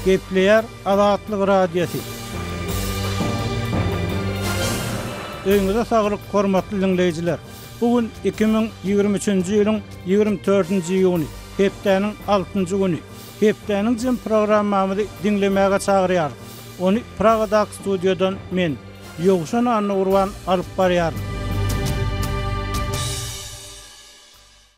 Gepleýär Azatlyk Radiosy. Öýüňize saglyk hormatly diňleýjiler! Bu gün 2023-nji ýylyň 24-nji iýuny, hepdäniň altynjy güni. Hepdäniň jem programmamyzy diňlemäge çagyrýarys. Ony Pragadaky studiýadan men, Ýowşan Annagurban alyp barýaryn.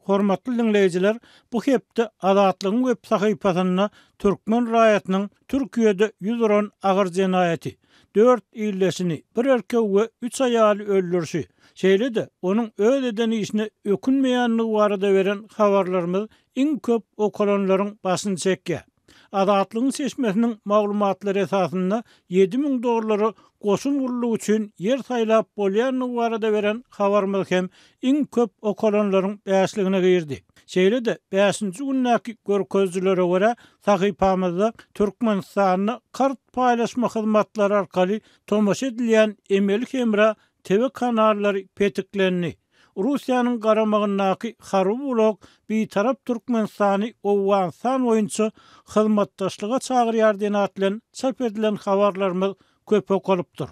Hormatly diňleýjiler, bu hepde Azatlygyň web sahypasynda türkmen raýatynyň Türkiýede ýüz uran agyr jenaýaty, dört ildeşini, bir erkegi we üç aýaly öldürişi, şeýle-de onuň öz eden işine ökünmeýändigi barada beren habarlarymyz iň köp okalanlaryň başyny çekýär. Azatlygyň çeşmesiniň maglumatlary esasynda 7000 dollara goşun gullugy üçin ýer saýlap bolýandygy barada beren habarymyz hem iň köp okalanlaryň bäşligine girdi. Şeýle-de, bäşinji gündäki görkezijilere görä, sahypamyzda Türkmenistanda kart paýlaşma hyzmatlary arkaly tomaşa edilýän emeli hemra TV kanallary petiklendi. Russiýanyň garamagyndaky harby ulag Bitarap Türkmenistany Owganystan boýunça hyzmatdaşlyga çagyrýar diýen at bilen çap edilen habarlarymyz köp okalypdyr.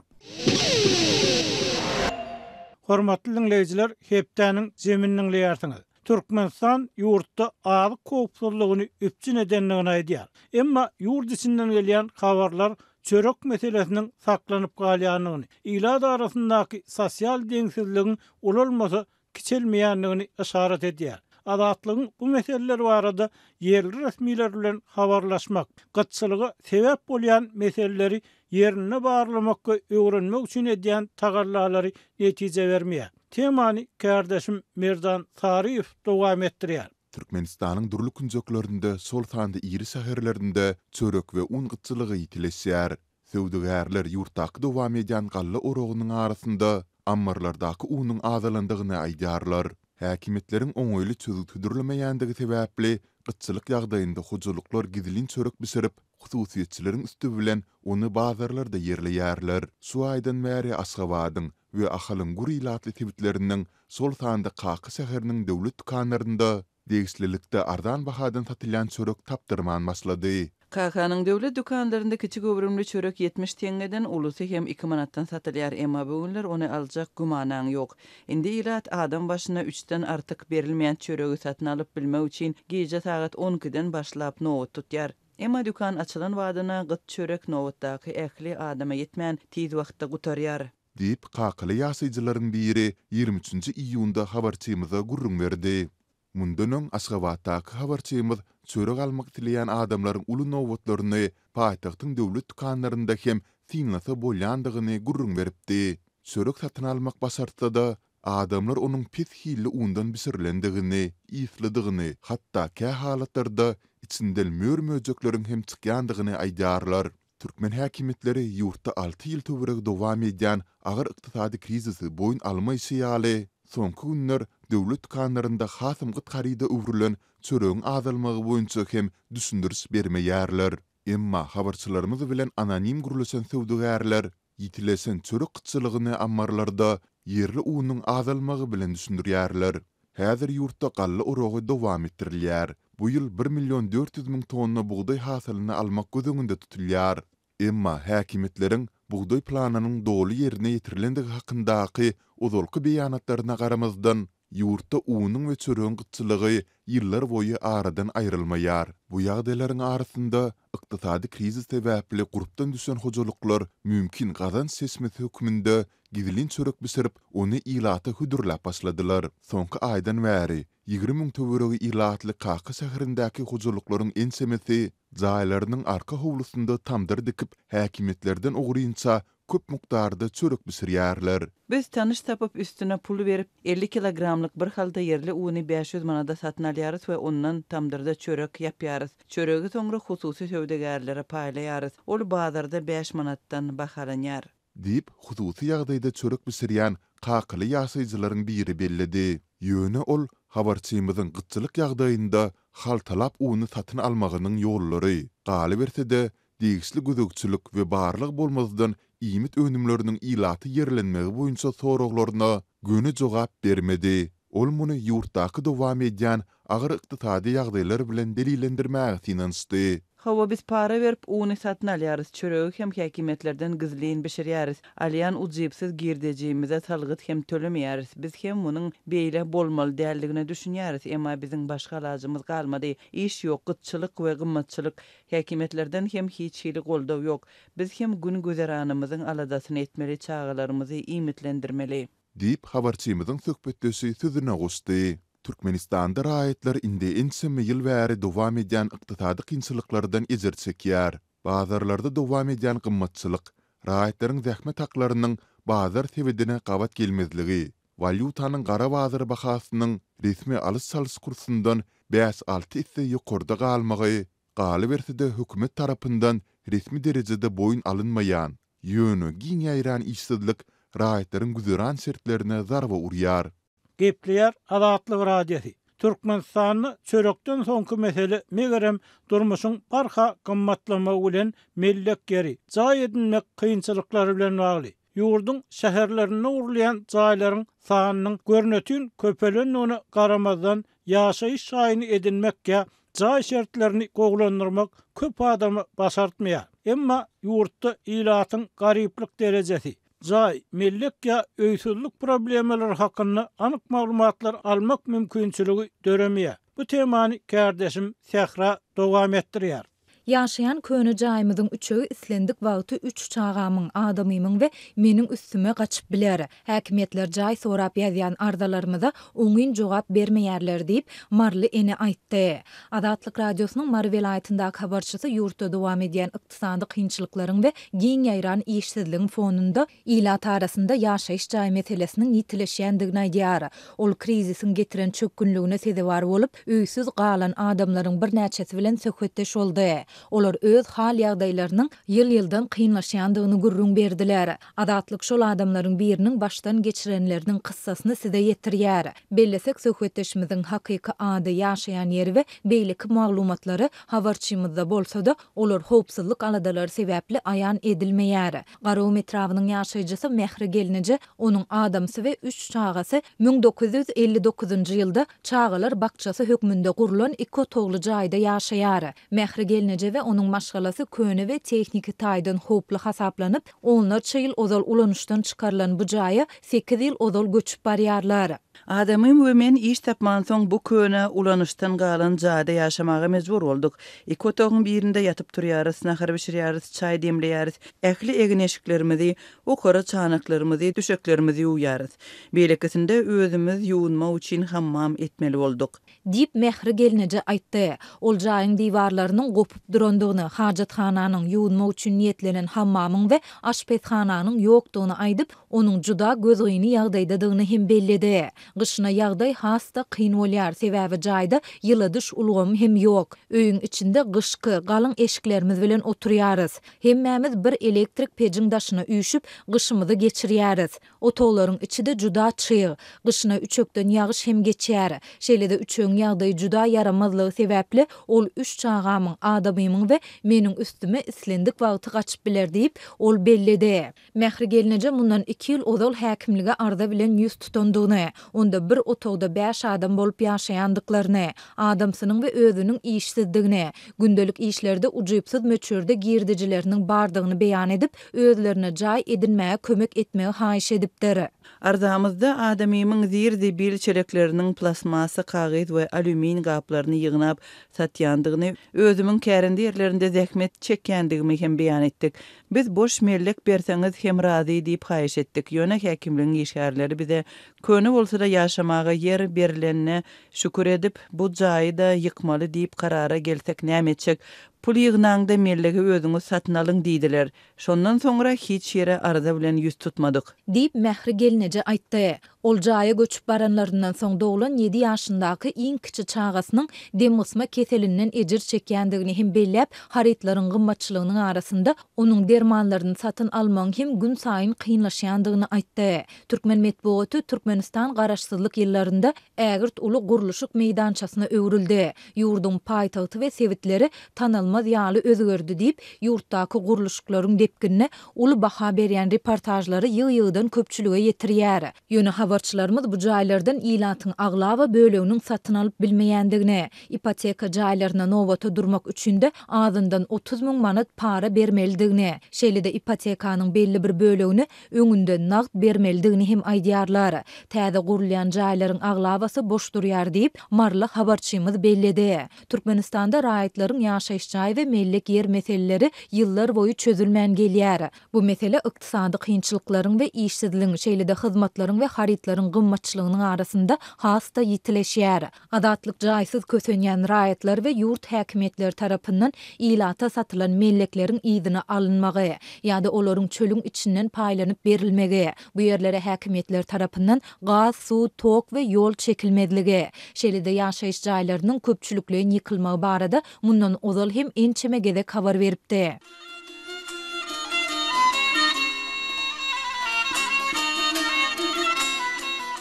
Hormatly diňleýjiler, hepdäniň jemini diňleýärsiňiz. Türkmenistan ýurtda azyk howpsuzlygyny üpjün edendigini aýdýar. Emma ýurt içinden gelýän habarlar çörek meselesiniň saklanyp galýandygyny, ilat arasyndaky sosial deňsizligiň ulalmasa kiçelmeýändigini yşarat edýär. Azatlygyň bu meseleler barada ýerli resmiler bilen habarlaşmak, gytçylyga sebäp bolýan meseleleri ýerinde barlamak we öwrenmek üçin edýän tagallalary netije bermeýär. Temany kärdeşim Merdan Saryýew dowam etdirýär. Türkmenistanyň dürli künjeklerinde, şol sanda iri şäherlerinde çörek we un gytçylygy ýitileşýär. Söwdagärler ýurtdaky dowam edýän galla oragynyň arasynda ammarlardaky unuň azalandygyny aýdýarlar. Häkimiýetleriň oňaýly çözgüt hödürlemeýändigi sebäpli, gytçylyk ýagdaýynda hojalyklar gizlin çörek bişirip, hususyýetçileriň üsti bilen ony bazarlarda ýerleýärler. Şu aýdan bäri Aşgabadyň we Ahalyň gür ilatly sebitleriniň, şol sanda Kaka şäheriniň döwlet dükanlarynda degişlilikde arzan bahadan satylýan çörek tapdyrman başlady. Kakanyň döwlet dükanlarynda kiçi göwrümli çörek 70 teňňeden, ulusy hem iki manatdan satylýar, emma bu günler ony aljak gümanaň ýok. Indi ilat adam başyna üçden artyk berilmeýän çöregi satyn alyp bilmek üçin gije sagat on ikiden başlap nobat tutýar. Emma dükan açylan badyna gyt çörek nobatdaky ähli adama ýetmän, tiz wagtda gutarýar. Diýip, kakaly ýaşaýjylaryň biri 23 üçünji iýunda habarçymyza gürrüň berdi. Mundan öň, Aşgabatdaky habarçymyz çörek almak isleýän adamlaryň uly nobatlaryny paýtagtyň döwlet dükanlarynda hem synlasa bolýandygyny gürrüň beripdi. Çörek satyn almak başartsa-da, adamlar onuň pes hilli undan bişirilendigini, yslydygyny, hatda kä halatlarda içinden mör-möjekleriň hem çykýandygyny aýdýarlar. Türkmen häkimiýetleri ýurtda alty ýyl töweregi dowam edýän agyr ykdysady krizisi boýun almaýşy ýaly, soňky günler döwlet dükanlarynda hasam gyt haryda öwrülen çöregiň azalmagy boýunça hem düşündiriş bermeýärler. Emma habarçylarymyz bilen anonim gürleşen söwdagärler ýitileşen çörek gytçylygyny ammarlarda ýerli unuň azalmagy bilen düşündirýärler. Häzir ýurtda galla oragy dowam etdirilýär. Bu ýyl bir million 400 müň tonna bugdaý hasylyny almak göz öňünde tutulýar. Emma häkimiýetleriň bugdaý planynyň doly ýerine ýetirilendigi hakyndaky ozalky beýanatlaryna garamazdan, ýurtda unuň we çöregiň gytçylygy ýyllar boýy aradan aýrylmaýar. Bu ýagdaýlaryň arasynda, ykdysady krizis sebäpli gurpdan düşen hojalyklar mümkin gazanç çeşmesi hökmünde gizlin çörek bişirip, ony ilata hödürläp başladylar. Soňky aýdan bäri 20 müň töweregi ilatly Kaka şäherindäki hojalyklaryň ençemesi jaýlarynyň arka howlusynda tamdyr dikip, häkimiýetlerden ogrynça köp mukdarda çörek bişirýärler. Biz tanyş tapyp, üstüne pul berip, 50 kilogramlyk bir halta ýerli uny 500 manada satyn alýarys we ondan tamdyrda çörek ýapýarys. Çöregi soňra hususy söwdagärlere paýlaýarys. Ol bazarda bäş manatdan bahalanýar. Diýip, hususy ýagdaýda çörek bişirýän kakaly ýaşaýjylaryň biri belledi. Ýöne ol habarçymyzyň gytçylyk ýagdaýynda haltalap uny satyn almagynyň ýollary, galyberse-de, degişli gözegçilik we barlag bolmazdan iýmit önümleriniň ilata ýerlenmegi boýunça soraglaryna göni jogap bermedi. Ol muny ýurtdaky dowam edýän agyr ykdysady ýagdaýlar bilen delillendirmäge synanyşdy. Hawa, biz para berip, uny satyn alýarys, çöregi hem häkimiýetlerden gizlin bişirýäris. Alýan ujypsyz girdejimize salgyt hem tölemeýäris. Biz hem munuň beýle bolmaly däldigine düşünýäris, emma biziň başga alajymyz galmady. Iş ýok, gytçylyk we gymmatçylyk. Häkimiýetlerden hem hiç hili goldaw ýok. Biz hem gün-güzeranymyzyň aladasyny etmeli, çagalarymyzy iýmitlendirmeli. Diýip, habarçymyzyň söhbetdeşi sözüne goşdy. Türkmenistanda raýatlar indi ençeme ýyl bäri dowam edýän ykdysady kynçylyklardan ejir çekýär. Bazarlarda dowam edýän gymmatçylyk, raýatlaryň zähmet haklarynyň bazar sebedine gabat gelmezligi, walýutanyň gara bazar bahasynyň resmi alyş-çalyş kursundan bäş-alty esse ýokarda galmagy, galyberse-de hökümet tarapyndan resmi derejede boýun alynmaýan, ýöne giň ýaýran işsizlik raýatlaryň güzeran şertlerine zarba urýar. Gepleýär Azatlyk Radiosy. Türkmenistanda çörekden soňky mesele megerem durmuşyň barha gymmatlamagy bilen mellek ýeri, jaý edinmek kynçylyklary bilen bagly. Ýurduň şäherlerinde gurulýan jaýlaryň sanynyň görnetin köpelendigine garamazdan, ýaşaýyş jaýyny edinmek ýa jaý şertlerini gowulandyrmak köp adama başartmaýar. Emma ýurtda ilatyň garyplyk derejesi, jaý, mellek ýa öýsüzlik problemalary hakynda anyk maglumatlar almak mümkinçiligi döremeýär. Bu temany kärdeşim Sähra dowam etdirýär. Ýaşaýan köne jaýymyzyň üçegi islendik wagty üç çagamyň, adamymyň we meniň üstüme gaçyp biler. Häkimiýetler jaý sorap ýazýan arzalarymyza oňyn jogap bermeýärler diýip, maryly ene aýtdy. Azatlyk Radiosynyň Mary welaýatyndaky habarçysy ýurtda dowam edýän ykdysady kynçylyklaryň we giň ýaýran işsizligiň fonunda ilat arasynda ýaşaýyş jaý meselesiniň ýitileşýändigini aýdýar. Ol krizisiň getiren çökgünligine sezewar bolup, öýsüz galan adamlaryň birnäçesi bilen söhbetdeş boldy. Olar öz hal-ýagdaýlarynyň ýyl-ýyldan kynlaşýandygyny gürrüň berdiler. Azatlyk şol adamlaryň biriniň başdan geçirenleriniň kyssasyny size ýetirýär. Bellesek, söhbetdeşimiziň hakyky ady, ýaşaýan ýeri we beýleki maglumatlary habarçymyzda bolsa-da, olar howpsuzlyk aladalary sebäpli aýan edilmeýär. Garagum etrabynyň ýaşaýjysy Mähri gelneje, onuň adamsy we üç çagasy 1959-njy ýylda çagalar bakjasy hökmünde gurlan iki otagly jaýda ýaşaýar. Mähri gelneje we onuň maşgalasy köne we tehniki taýdan howply hasaplanyp, onlarça ýyl ozal ulanyşdan çykarylan bu jaýa sekiz ýyl ozal göçüp barýarlar. Adamym we men iş tapmansoň bu köne, ulanyşdan galan jaýda ýaşamaga mejbur bolduk. Iki otagyň birinde ýatyp turýarys, nahar bişirýäris, çaý demleýäris, ähli egin-eşiklerimizi, okara çanaklarymyzy, düşeklerimizi ýuwýarys. Beýlekisinde özümiz ýuwunmak üçin hammam etmeli bolduk. Diýip, Mähri gelneje aýtdy. Ol jaýyň diwarlarynyň gopup durandygyny, hajathananyň, ýuwunmak üçin niýetlenen hammamyň we aşpezhananyň ýokdugyny aýdyp, onuň juda gözgyny ýagdaýdadygyny hem belledi. Gyşyna ýagdaý has-da kyn bolýar, sebäbi jaýda ýyladyş ulgamy hem ýok. Öýüň içinde gyşky, galyň eşiklerimiz bilen oturýarys. Hemmämiz bir elektrik pejiň daşyna üýşüp, gyşymyzy geçirýäris. Otaglaryň içi-de juda çyg. Gyşyna üçekden ýagyş hem geçýär. Şeýle-de üçegiň ýagdaýy juda ýaramazlygy sebäpli, ol üç çagamyň, adamymyň we meniň üstüme islendik wagty gaçyp biler diýip, ol belledi. Mähri gelneje mundan iki ýyl ozal häkimlige arza bilen ýüz tutandygyny, onda bir otagda bäş adam bolup ýaşaýandyklaryny, adamsynyň we özüniň işsizdigini, gündelik işlerde ujypsyz möçberde girdejileriniň bardygyny beýan edip, özlerine jaý edinmäge kömek etmegi haýyş edipdir. Arzamyzda adamymyň zir-zibil çelekleriniň plastmassa, kagyz we alýumin gaplaryny ýygnap satýandygyny, özümiň kärende ýerlerinde zähmet çekýändigimi hem beýan etdik. Biz boş mellek berseňiz hem razy diýip haýyş etdik. Ýöne häkimligiň işgärleri bize köne bolsa-da ýaşamaga ýer berlenine şükür edip, bu jaýy-da ýykmaly diýip karara gelsek näme etjek? Pul ýygnaňda mellegi özüňiz satyn alyň diýdiler. Şondan soňra hiç ýere arza bilen ýüz tutmadyk. Diýip, Mähri gelneje aýtdy. Ol jaýa göçüp baranlaryndan soň doglan ýedi ýaşyndaky iň kiçi çagasynyň demgysma keselinden ejir çekýändigini hem belläp, harytlaryň gymmatçylygynyň arasynda onuň dermanlaryny satyn almagyň hem günsaýyn kynlaşýandygyny aýtdy. Türkmen metbugaty Türkmenistan Garaşsyzlyk ýyllarynda ägirt uly gurluşyk meýdançasyna öwrüldi. Ýurduň paýtagty we sebitleri tanalmaz. tanalmaz ýaly özgerdi diýip, ýurtdaky gurluşyklaryň depginine uly baha berýän reportažlary ýygy-ýygydan köpçülige ýetirýär. Ýöne habarçylarymyz bu jaýlardan ilatyň aglaba böleginiň satyn alyp bilmeýändigini, ipoteka jaýlaryna nobata durmak üçin-de azyndan 30 müň manat para bermelidigini, şeýle-de ipotekanyň belli bir bölegini öňünden nagt bermelidigini hem aýdýarlar. Täze gurulýan jaýlaryň aglabasy boş durýar diýip, maryly habarçymyz belledi. Türkmenistanda raýatlaryň ýaşaýyş jaý we mellek ýer meseleleri ýyllar boýy çözülmän gelýär. Bu mesele ykdysady kynçylyklaryň we işsizligiň, şeýle-de hyzmatlaryň we harytlaryň gymmatçylygynyň arasynda has-da ýitileşýär. Azatlyk jaýsyz kösenýän raýatlar we ýurt häkimiýetleri tarapyndan ilata satylan mellekleriň yzyna alynmagy ýa-da olaryň çölüň içinden paýlanyp berilmegi, bu ýerlere häkimiýetler tarapyndan gaz, suw, tok we ýol çekilmezligi, şeýle-de ýaşaýyş jaýlarynyň köpçülikleýin ýykylmagy barada mundan ozal hem ençeme gezek habar beripdi.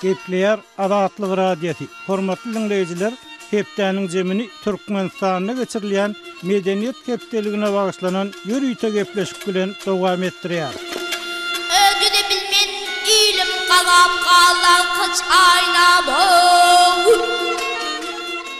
Gepleýär Azatlyk Radiosy, Hormatly diňleýjiler, hepdäniň jemini Türkmenistanda geçirilýän Medeniýet hepdeligine bagyşlanan ýörite gepleşik bilen dowam etdirýär. Ödüni bilmen ilim gazap galdy alkyç aýnam-ow.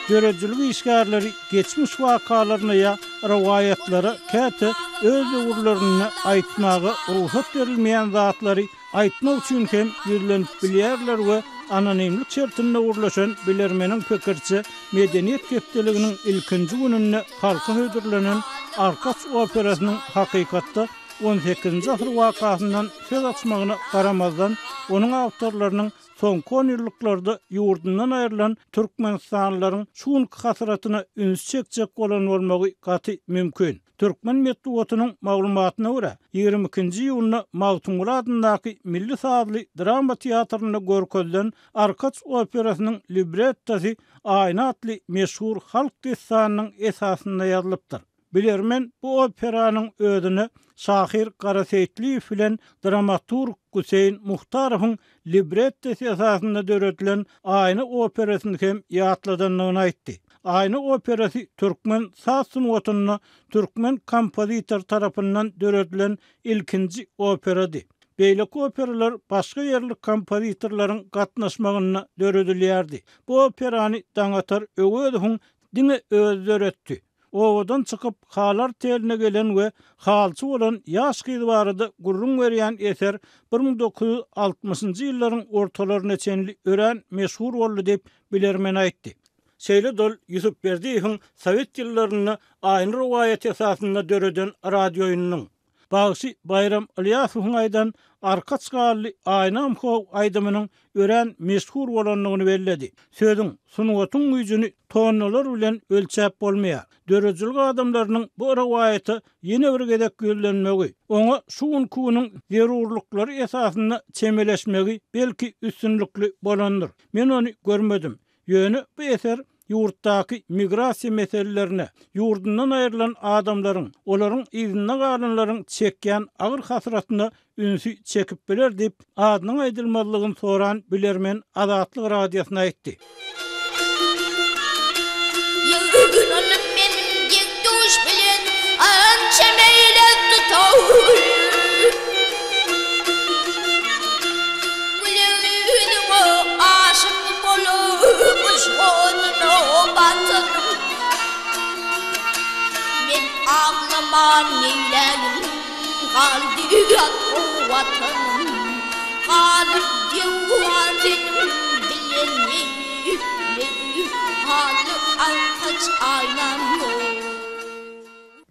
Döredijilik işgärleri geçmiş wakalaryna ýa rowaýatlara käte öz döwürlerinde aýtmaga rugsat berilmeýän zatlary aýtmak üçin hem ýüzlenip bilýärler we anonimlik şertinde gürleşen bilermeniň pikiriçe, Medeniýet hepdeliginiň ilkinji gününde halka hödürlenen Arkaç operasynyň hakykatda on sekizinji asyr wakasyndan söz açmagyna garamazdan, onuň awtorlarynyň Soňky onýyllyklarda ýurdundan aýrylan türkmenistanlylaryň şu günki hasratyna üns çekjek bolan bolmagy gaty mümkin. Türkmen metbugatynyň maglumatyna görä, 22-nji iýunda Magtymguly adyndaky milli sazly drama teatrynda görkezilen Arkaç operasynyň librettosy Aýna atly meşhur halk dessanynyň esasynda ýazylypdyr. Bilermen bu operanyň özüne şahyr Gara Seýitliýew bilen dramaturg Guseýn Muhtarowyň librettosy esasynda döredilen Aýna operasyny hem ýatladandygyny aýtdy. Aýna operasy türkmen saz sungatynda türkmen kompozitory tarapyndan döredilen ilkinji operady. Beýleki operalar başga ýerli kompozitorlaryň gatnaşmagynda döredilýärdi. Bu operany Daňatar Öwezowyň diňe özi döretdi. Obadan çykyp, haly arteline gelen we halçy bolan ýaş gyz barada gürrüň berýän eser 1960-njy ýyllaryň ortalaryna çenli örän meşhur boldy diýip, bilermen aýtdy. Şeýle-de ol Ýusup Berdiýewiň sowet ýyllarynda Aýna rowaýaty esasynda döreden radiooýnunyň, Bagşy Baýram Ylýasowyň aýdan Arkaç garly aýnam how aýdymynyň örän meşhur bolandygyny belledi. Sözüň, sungatyň güýjüni tonnalar bilen ölçäp bolmaýar. Döredijilik adamlarynyň bu rowaýata ýene bir gezek ýüzlenmegi, oňa şu günki günüň zerurlyklary esasynda çemeleşmegi belki üstünlikli bolandyr. Men ony görmedim. Ýöne bu eser ýurtdaky migrasiýa meselelerine, ýurdundan aýrylan adamlaryň, olaryň yzynda galanlaryň çekýän agyr hasratyna ünsi çekip biler diýip, adynyň aýdylmazlygyny soran bilermen Azatlyk Radiosyna aýtdy. Ýygnanyp meniň deň-duş bilen ança meýle tutaý. Gülegiňe aşyk bolup yşgyna batanym. Men aglaman neýläýin galdy ýat Watanym. Galyp döwran seniň bilen neýläýin haly alkaç aýnam ýok.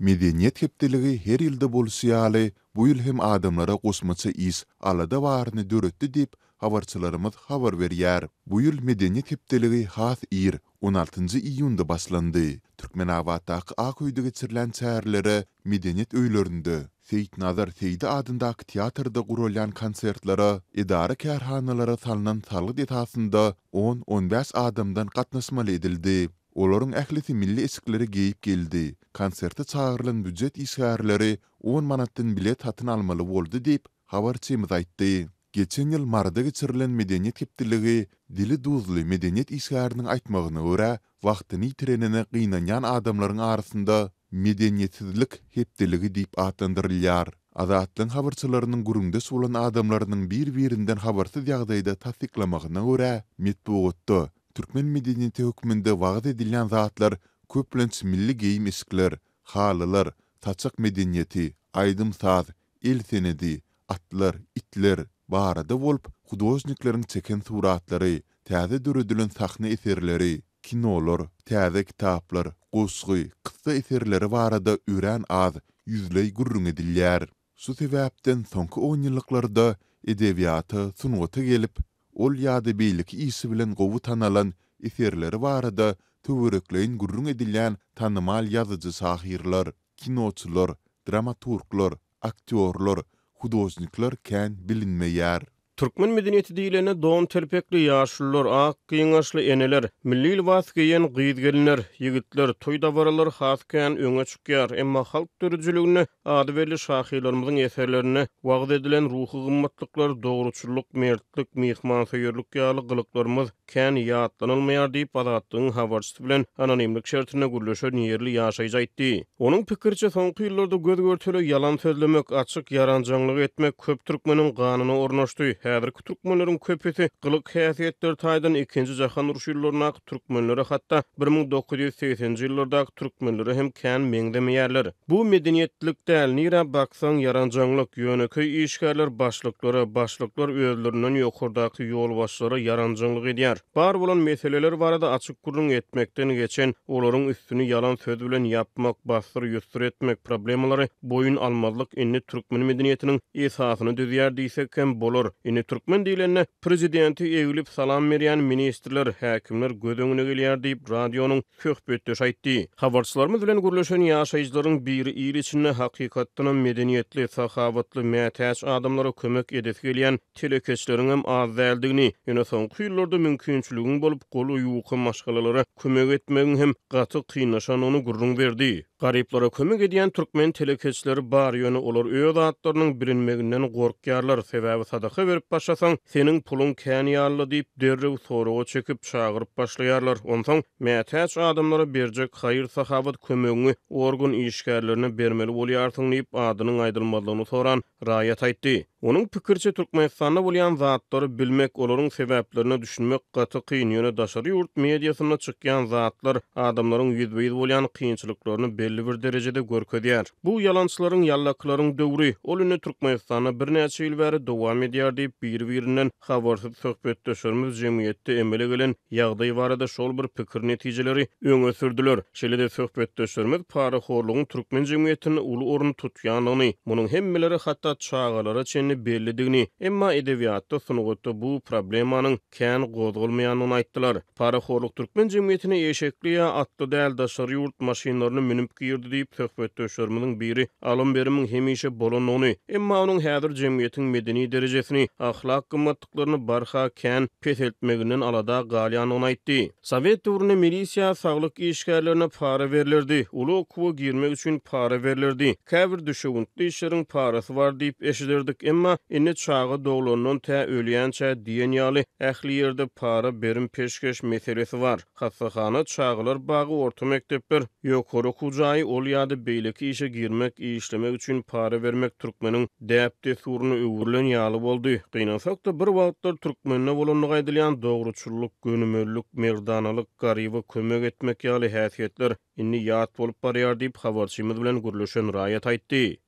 Medeniýet hepdeligi her ýylda bolşy ýaly, bu ýyl hem adamlara goşmaça iş, alada baryny döretdi diýip, habarçylarymyz habar berýär. Bu ýyl Medeniýet hepdeligi has ir, on altynjy iýunda başlandy. Türkmenabatdaky Ak öýde geçirilen çärelere medeniýet öýlerinde, Seýitnazar Seýdi adyndaky teatrda guralýan konsertlere edara-kärhanalara salnan salgyt esasynda on-on bäş adamdan gatnaşmaly edildi. Olaryň ählisi milli eşikleri geýip geldi. Konserte çagyrylan býujet işgärleri on manatdan bilet satyn almaly boldy diýip, habarçymyz aýtdy. Geçen ýyl Maryda geçirilen Medeniýet hepdeligi dili duzly medeniýet işgäriniň aýtmagyna görä, wagtyny ýitirenine gynanýan adamlaryň arasynda Medeniýetsizlik hepdeligi diýip atlandyrylýar. Azatlygyň habarçylarynyň gürrüňdeş bolan adamlarynyň bir-birinden habarsyz ýagdaýda tassyklamagyna görä, metbugatda türkmen medeniýeti hökmünde wagyz edilýän zatlar köplenç milli geýim-eşikler, halylar, saçak medeniýeti, aýdym-saz, el senedi, atlar, itler barada bolup, hudožnikleriň çeken suratlary, täze döredilen sahna eserleri, kinolar, täze kitaplar, goşgy, kyssa eserleri barada örän az, ýüzleý gürrüň edilýär. Şu sebäpden soňky onýyllyklarda edebiýata, sungata gelip, ol ýa-da beýleki işi bilen gowy tanalan, eserleri barada töwerekleýin gürrüň edilýän tanymal ýazyjy-şahyrlar, kinoçylar, dramaturglar, aktýorlar, hudožnikler kän bilinmeýär. Türkmen medeniýeti diýlende don telpekli ýaşulular, ak gyňaçly eneler, milli lybas geýen gyz-gelinler, ýigitler, toý-dabaralar has kän öňe çykýar. Emma halk döredijiliginde, ady belli şahyrlarymyzyň eserlerinde wagyz edilen ruhy gymmatlyklar, dogruçyllyk, mertlik, myhmansöýerlik ýaly gylyklarymyz kän ýatlanylmaýar diýip, Azatlygyň habarçysy bilen anonimlik şertinde gürleşen ýerli ýaşaýjy aýtdy. Onuň pikiriçe, soňky ýyllarda göz-görtele ýalan sözlemek, açyk ýaranjaňlyk etmek köp türkmeniň ganyna ornaşdy. Häzirki türkmenleriň köpüsi gylyk-häsiýetleri taýdan Ikinji jahan urşy ýyllaryndaky türkmenlere, hatda 1980-nji ýyllardaky türkmenlere hem kän meňzemeýärler. Bu medeniýetlilik däl, nirä baksaň ýaranjaňlyk, ýönekeý işgärler başlyklara, başlyklar özlerinden ýokardaky ýolbaşçylara ýaranjaňlyk edýär. Bar bolan meseleler barada açyk gürrüň etmekden geçen, olaryň üstüni ýalan söz bilen ýapmak, bassyr-ýussur etmek, problemalary boýun almazlyk indi türkmen medeniýetiniň esasyny düzýär diýsek hem bolar. Indi türkmen diýlende, prezidente eglip salam berýän ministrler, häkimler göz öňüne gelýär diýip, radionyň söhbetdeş aýtdy. Habarçylarymyz bilen gürleşen ýaşaýjylaryň biri il içinde hakykatdanam medeniýetli, sahawatly, mätäç adamlara kömek edesi gelýän telekeçileriňem az däldigini, ýöne soňky ýyllarda mümkinçiligiň bolup, goly ýuka maşgalalara kömek etmegiň hem gaty kynlaşandygyny gürrüň berdi. Garyplara kömek edýän türkmen telekeçileri bar, ýöne olar öz atlarynyň bilinmeginden gorkýarlar, sebäbi sadaka berip başlasaň, seniň puluň kän ýaly-la diýip, derrew soraga çekip, çagyryp başlaýarlar. Onsoň, mätäç adamlara berjek haýyr-sahawat kömegiňi organ işgärlerine bermeli bolýarsyň diýip, adynyň aýdylmazlygyny soran raýat aýtdy. Onuň pikiriçe, Türkmenistanda bolýan zatlary bilmek, olaryň sebäplerine düşünmek gaty kyn, ýöne daşary ýurt mediasynda çykýan zatlar adamlaryň ýüzbe-ýüz bolýan kynçylyklaryny belli bir derejede görkezýär. Bu ýalançylaryň, ýallakylaryň döwri. Ol indi Türkmenistanda birnäçe ýyl bäri dowam edýär diýip, biri-birinden habarsyz söhbetdeşlerimiz jemgyýetde emele gelen ýagdaý barada şol bir pikir-netijeleri öňe sürdüler. Şeýle-de söhbetdeşlerimiz parahorlugyň türkmen jemgyýetinde uly orun tutýandygyny, munuň hemmelere, hatda çagalara çenli bellidigini, emma edebiýatda, sungatda bu problemanyň kän gozgalmaýandygyny aýtdylar. Parahorluk türkmen jemgyýetine eşekli ýa atly däl daşary ýurt maşynlaryny münüp girdi diýip, söhbetdeşlerimiziň biri alym-berimiň hemişe bolandygyny, emma onuň häzir jemgyýetiň medeni derejesini, ahlak gymmatlyklaryny barha kän peseltmeginden alada galýandygyny aýtdy. Sowet döwründe milisiýa, saglyk işgärlerine para berlerdi, uly okuwa girmek üçin para berlerdi, käbir düşewüntli işleriň parasy bar diýip eşiderdik, emma indi çaga doglandan tä ölýänçä diýen ýaly ähli ýerde para berim-peşgeş meselesi bar. Hassahana, çagalar bagy, orta mekdepler, ýokary okuw jaýy, ol ýa-da beýleki işe girmek, işlemek üçin para bermek türkmeniň däp-dessuryna öwrülen ýaly boldy. Gynansak-da, bir wagtlar türkmende bolandygy aýdylýan dogruçyllyk, gönümellik, merdanalyk, garyba kömek etmek ýaly häsiýetler indi ýat bolup barýar diýip, habarçymyz bilen gürleşen raýat aýtdy.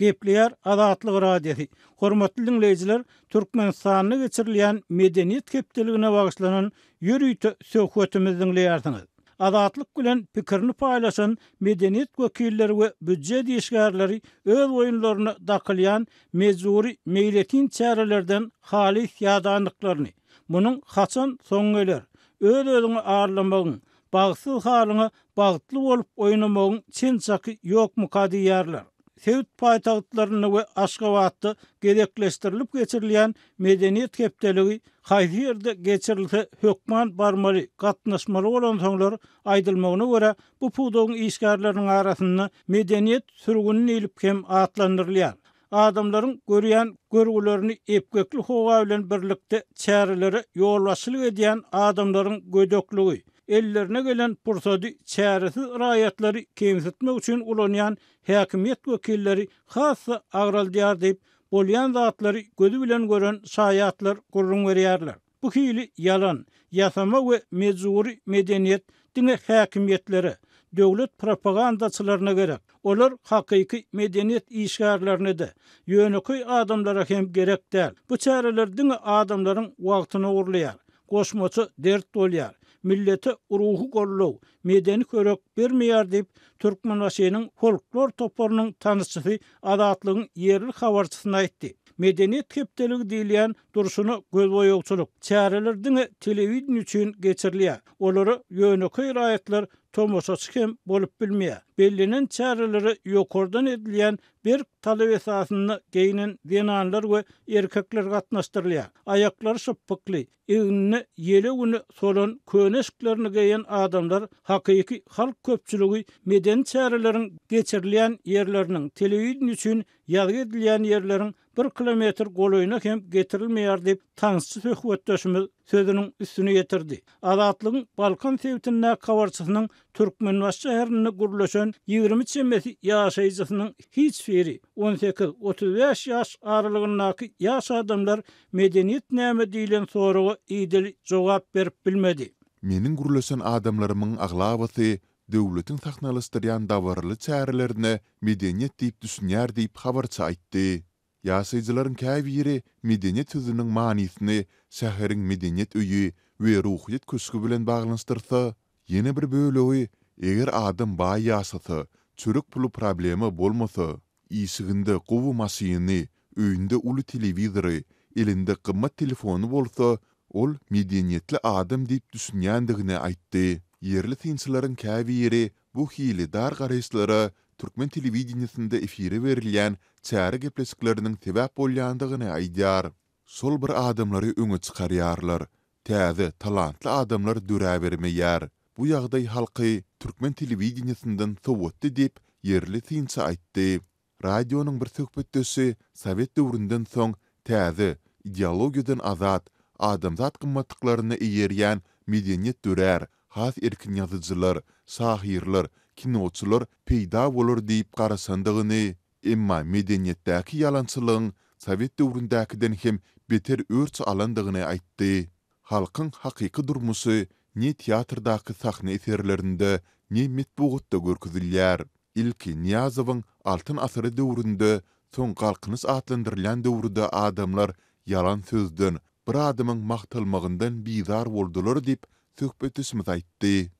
Gepleýär Azatlyk Radiosy. Hormatly diňleýjiler, Türkmenistanda geçirilýän Medeniýet hepdeligine bagyşlanan ýörite söhbetimizi diňleýärsiňiz. Azatlyk bilen pikirini paýlaşan medeniýet wekilleri we býujet işgärleri öz boýunlaryna dakylýan mejbury meýletin çärelerden halys ýadandyklaryny, munuň haçan soňy geler, öz-özüňi aldamagyň, Bagtsyz halyňa bagtly bolup oýnamagyň çen-çaky ýokmuka diýýärler. Sebit paýtagtlarynda we Aşgabatda gezekleşdirilip geçirilýän Medeniýet hepdeligi haýsy ýerde geçirilse hökman barmaly, gatnaşmaly bolansoňlar, aýdylmagyna görä, bu pudagyň işgärleriniň arasynda medeniýet sürgüni diýlip hem atlandyrylýar. Adamlaryň görýän görgülerini epgekli howa bilen birlikde çärelere ýolbaşçylyk edýän adamlaryň gödekligi, ellerine gelen pursady çäresiz raýatlary kemsitmek üçin ulanýan häkimiýet wekilleri has-da agraldýar diýip, bolýan zatlary gözi bilen gören şaýatlar gürrüň berýärler. Bu hili ýalan, ýasama we mejbury medeniýet diňe häkimiýetlere, döwlet propagandaçylaryna gerek. Olar hakyky medeniýet işgärlerine-de, ýönekeý adamlara hem gerek däl. Bu çäreler diňe adamlaryň wagtyny ogurlaýar, goşmaça dert bolýar, millete ruhy goldaw, medeni hörek bermeýär diýip, Türkmenbaşynyň folklor toparynyň tanyşçysy Azatlygyň ýerli habarçysyna aýtdy. Medeniýet hepdeligi diýilýän durşuna gözboýagçylyk çäreler diňe telewideniýe üçin geçirilýär. Olara ýönekeý raýatlar tomaşaçy hem bolup bilmeýär. Bellenen çärelere ýokardan edilýän berk talap esasynda geýnen zenanlar we erkekler gatnaşdyrylýar. Aýaklary şypbykly, egnine ýele-güne solan köne eşiklerini geýen adamlar hakyky halk köpçüligi medeni çäreleriň geçirilýän ýerleriniň, telewideniýe üçin ýazgy edilýän ýerleriň bir kilometr golaýyna hem getirilmeýär diýip, tansçy söhbetdeşimiz sözüniň üstüni ýetirdi. Azatlygyň Balkan sebitindäki habarçysynyň Türkmenbaşy şäherinde gürleşen 20 çemesi ýaşaýjysynyň hiç biri, 18, 35 ýaş aralygyndaky ýaş adamlar medeniýet näme diýlen soraga idili jogap berip bilmedi. Meniň gürleşen adamlarymyň aglabasy döwletiň sahnalaşdyrýan dabaraly çärelerine medeniýet diýip düşünýär diýip, habarçy aýtdy. Ýaşaýjylaryň käbiri medeniýet sözüniň manysyny şäheriň medeniýet öýi we ruhyýet köşgi bilen baglanyşdyrsa, ýene bir bölegi eger adam baý ýaşasa, çörek puly problema bolmasa, Işiginde gowy maşyny, öýünde uly telewizory, elinde gymmat telefony bolsa, ol medeniýetli adam diýip düşünýändigini aýtdy. Ýerli synçylaryň käbiri bu hili dar garaýyşlara türkmen telewideniýesinde efire berilýän çäre gepleşikleriniň sebäp bolýandygyny aýdýar. Şol bir adamlary öňe çykarýarlar. Täze, talantly adamlar döräbermeýär. Bu ýagdaý halky türkmen telewideniýesinden sowatdy diýip, ýerli synçy aýtdy. Radionyň bir söhbetdeşi sowet döwründen soň täze, ideologiýadan azat, adamzat gymmatlyklaryna eýerýän medeniýet dörär, has erkin ýazyjylar, şahyrlar, kinoçylar peýda bolar diýip garaşandygyny, emma medeniýetdäki ýalançylygyň sowet döwründäkiden hem beter örç alandygyny aýtdy. Halkyň hakyky durmuşy ne teatrdaky sahna eserlerinde, ne metbugatda görkezilýär. Ilki Nyýazowyň Altyn asyry döwründe, soň Galkynyş atlandyrylýan döwürde adamlar ýalan sözden, bir adamyň magtalmagyndan bizar boldular diýip, söhbetdeşimiz aýtdy.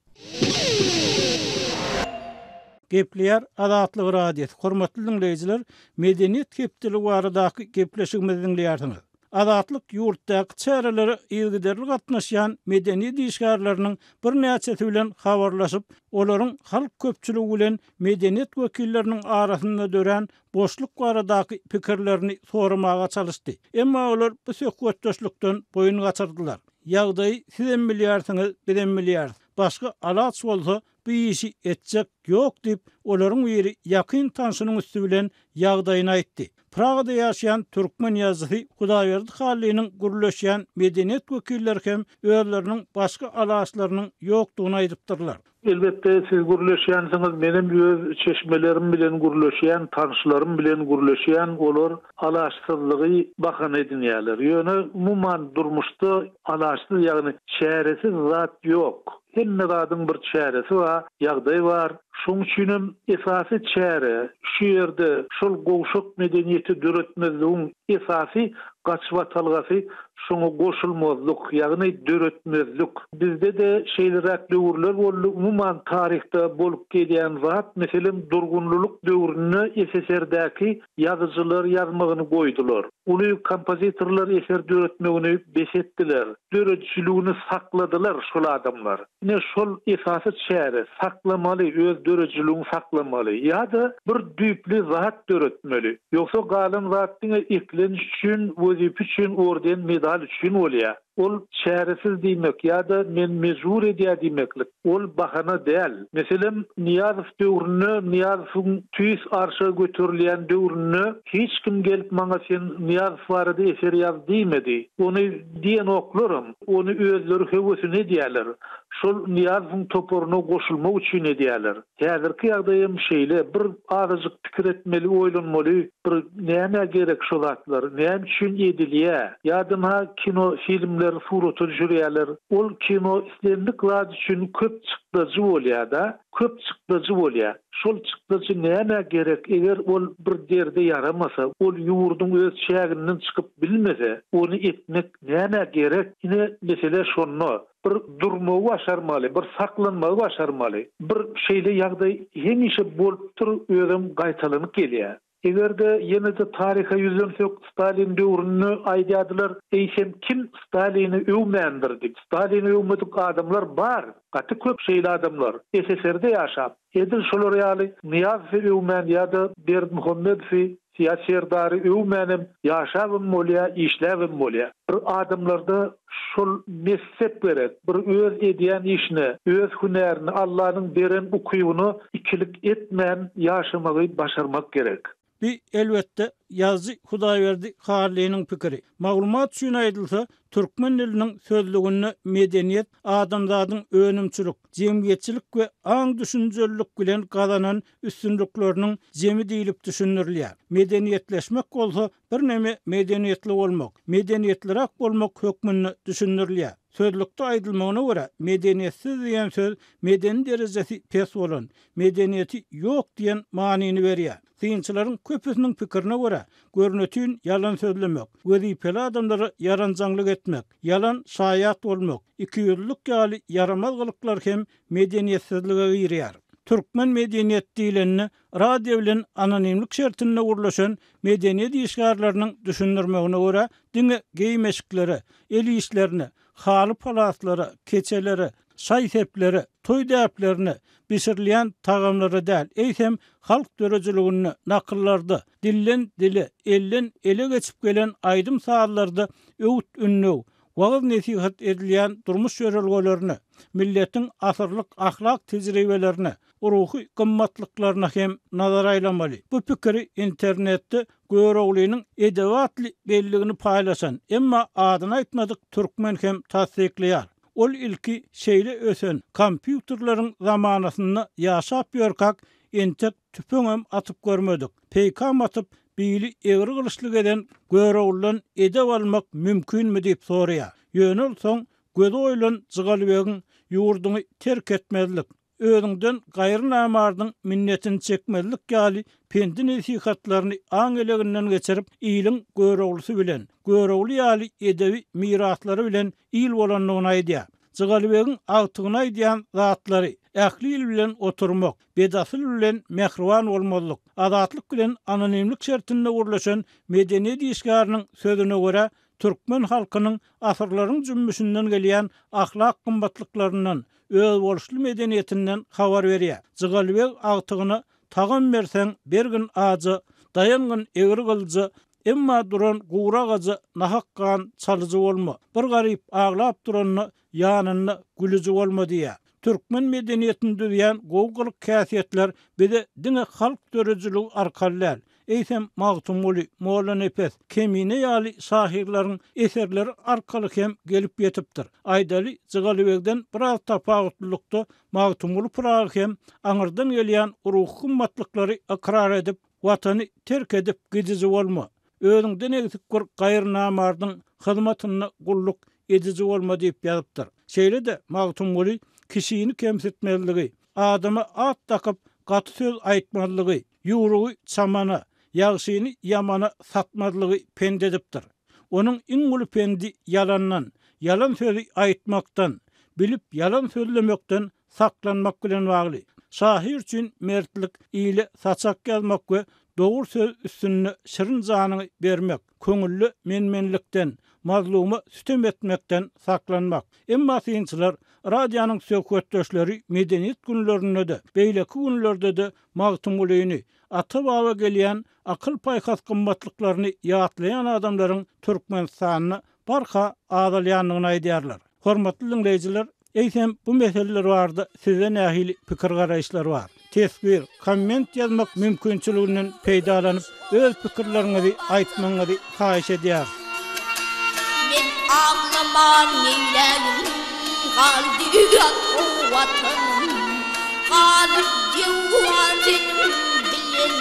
Gepleýär Azatlyk Radiosy, Hormatly diňleýjiler, Medeniýet hepdeligi baradaky gepleşigimizi diňleýärsiňiz. Azatlyk ýurtdaky çärelere yzygiderli gatnaşýan medeniýet işgärleriniň birnäçesi bilen habarlaşyp, olaryň halk köpçüligi bilen medeniýet wekilleriniň arasynda dörän boşluk baradaky pikirlerini soramaga çalyşdy. Emma olar bu söhbetdeşlikden boýun gaçyrdylar. Ýagdaýy sizem bilýärsiňiz, bizem bilýäris. Başga alaç bolsa, bu işi etjek ýok diýip, olaryň biri ýakyn tanşynyň üsti bilen ýagdaýyny aýtdy. Pragada ýaşaýan türkmen ýazyjysy Hudaýberdi Hallynyň gürleşýän medeniýet wekilleri hem özleriniň başga alaçlarynyň ýokdugyny aýdypdyrlar. Elbetde, siz gürleşýänsiňiz, menem öz çeşmelerim bilen gürleşýän, tanyşlarym bilen gürleşýän, olar alaçsyzlygy bahana edinýärler. Ýöne, umuman, durmuşda alaçsyz, ýagny çäresiz zat ýok. Hemme zadyň bir çäresi bar, ýagdaý bar. Şoň üçinem esasy çäre şu ýerde şol gowşak medeniýeti döretmezligiň esasy gaçybatalgasy şoňa goşulmazlyk, ýagny döretmezlik. Bizde-de şeýleräk döwürler boldy, umuman taryhda bolup gelýän zat, meselem durgunlylyk döwründe SSR-däki ýazyjylar ýazmagyny goýdular. Uly kompozitorlar eser döretmegini bes etdiler. Döredijiligini sakladylar şol adamlar. Ine şol esasy çäre, saklamaly, öz döredijiligiňi saklamaly ýa-da bir düýpli zat döretmeli. Ýogsa galan zat diňe eklenç üçin, wezipe üçin, orden, medal üçin bolýar. Ol çäresiz diýmek ýa-da men mejbur edýär diýmeklik, ol bahana däl. Meselem, Nyýazow döwründe, Nyýazowyň tüýs arşa göterilýän döwründe hiç kim gelip maňa sen Nyýazow barada eser ýaz diýmedi. Ony diýenoklaram. Ony özleri höwesine edýärler. Şol Nyýazowyň toparyna goşulmak üçin edýärler. Häzirki ýagdaýam şeýle, bir azajyk pikir etmeli, oýlanmaly, bir nämä gerek şo zatlar, näme üçin edilýä? Ýa-da ynha kino filmler surata düşürýärler. Ol kino islendik zat üçin köp çykdajy bolýa-da, köp çykdajy bolýa. Şol çykdajy nämä gerek, eger ol bir derde ýaramasa, ol ýurduň öz çäginden çykyp bilmese, ony etmek nämä gerek? Ine, mesele şonda. Bir durmagy başarmaly, bir saklanmagy başarmaly. Bir şeýle ýagdaý hemişe bolupdyr, özem gaýtalanyp gelýär. Eger-de ýene-de taryha ýüzlensek, Stalin döwründe aýdýardylar, eýsem kim Stalini öwmändir diýip. Stalini öwmedik adamlar bar, gaty köp şeýle adamlar, SSR-de ýaşap. Edil şolar ýaly Nyýazowy öwmän ýa-da Berdimuhamedowy ýa Serdary öwmänem ýaşabam bolýar, işläbem bolýar. Bir adamlarda şol messep gerek, bir öz edýän işine, öz hünärine, Allanyň beren ukybyna ikilik etmän ýaşamagy başarmak gerek. Bi, elbetde, ýazyjy Hudaýberdi Hallynyň pikiri. Maglumat üçin aýdylsa, türkmen diliniň sözlüginde medeniýet adamzadyň önümçilik, jemgyýetçilik we aň-düşünjelilik bilen gazanan üstünlikleriniň jemi diýlip düşündirilýär. Medeniýetleşmek bolsa birneme medeniýetli bolmak, medeniýetliräk bolmak hökmünde düşündirilýär. Sözlükde aýdylmagyna görä, medeniýetsiz diýen söz medeni derejesi pes bolan, medeniýeti ýok diýen manyny berýär. Synçylaryň köpüsiniň pikirine görä, görnetin ýalan sözlemek, wezipeli adamlara ýaranjaňlyk etmek, ýalan şaýat bolmak, ikiýüzlülik ýaly ýaramaz gylyklar hem medeniýetsizlige girýär. Türkmen medeniýeti diýlende, radio bilen anonimlik şertinde gürleşen medeniýet işgärleriniň düşündirmegine görä, diňe geýim-eşiklere, el işlerine, haly-palaslara, keçelere, şaý-seplere, toý däplerine, bişirilýän tagamlara däl, eýsem, halk döredijiliginde, nakyllarda, dilden-dile, elden-ele geçip gelen aýdym-sazlarda öwüt-ündew, wagyz-nesihat edilýän durmuş ýörelgelerine, milletiň asyrlyk ahlak tejribelerine, ruhy gymmatlyklaryna hem nazar aýlamaly. Bu pikiri internetde Göroglynyň edebi atly belligini paýlaşan, emma adyny aýtmadyk türkmen hem tassyklaýar. Ol ilki şeýle ösen kompýuterleriň zamanasynda ýaşap ýörkäk entek tüpeňem atyp görmedik, peýkam atyp, bili egri gylyçly gezen Göroglydan edep almak mümkinmi diýip soraýar. Ýöne ol soň gözi oýulan Jygalybegiň ýurduňy terk etmezlik, özüňden gaýry namardyň minnetini çekmezlik ýaly pendi-nesihatlaryny aň eleginden geçirip, iliň Göroglysy bilen, Görogly ýaly edebi miraslary bilen il bolandygyny aýdýar. Jygalybegiň agtygyna aýdýan zatlary, ähli il bilen oturmak, bedasyl bilen mähriban bolmazlyk, Azatlyk bilen anonimlik şertinde gürleşen medeniýet işgäriniň sözüne görä, türkmen halkynyň asyrlaryň jümmüşinden gelýän ahlak gymmatlyklaryndan, özboluşly medeniýetinden habar berýär. Jygalybeg agtygyna tagam berseň, bergin aja, daýangyn egri gylyja, emma duran gury agaja nahak gan çalyjy bolma. Bir garyp aglap duranda ýanynda gülüji bolma diýýär. Türkmen medeniýetini düzýän gowy gylyk-häsiýetler bize diňe halk döredijiligi arkaly däl, eýsem Magtymguly, Mollanepes, Kemine ýaly şahyrlaryň eserleri arkaly hem gelip ýetipdir. Aýdaly, Jygalybegden biraz tapawutlylykda Magtymguly Pyragy hem aňyrdan gelýän ruhy gymmatlyklary ykrar edip, Watany terk edip gidiji bolma, özüňden egsik bir gaýry namardyň hyzmatynda gulluk ediji bolma diýip ýazypdyr. Şeýle-de Magtymguly kişini kemsitmezligi, adama at dakyp gaty söz aýtmazlygy, ýüwrügi çamana, ýagşyny ýamana satmazlygy pent edipdir. Onuň iň uly pendi ýalandan, ýalan sözi aýtmakdan, bilip ýalan sözlemekden saklanmak bilen bagly. Şahyr üçin mertlik ile saçak ýazmak we dogry söz üstünde şirin janyňy bermek, köňülde men-menlikden, mazluma sütem etmekden saklanmak. Emma synçylar, radionyň söhbetdeşleri medeniýet günlerinde-de, beýleki günlerde-de Magtymgulyny, ata-baba gelýän akyl-paýhas gymmatlyklaryny ýatlaýan adamlaryň Türkmenistanda barha azalýandygyny aýdýarlar. Hormatly diňleýjiler, eýsem bu meseleler barada sizde nähili pikir-garaýyşlar bar? Teswir, komment ýazmak mümkinçiliginden peýdalanyp, öz pikirleriňizi aýtmagyňyzy haýyş edýäris. Men aglaman neýläýin. Galdy ýat Watanym Galyp döwran seniň bilen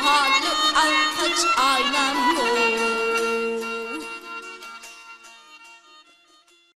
Haly alkaç aýnam ýok.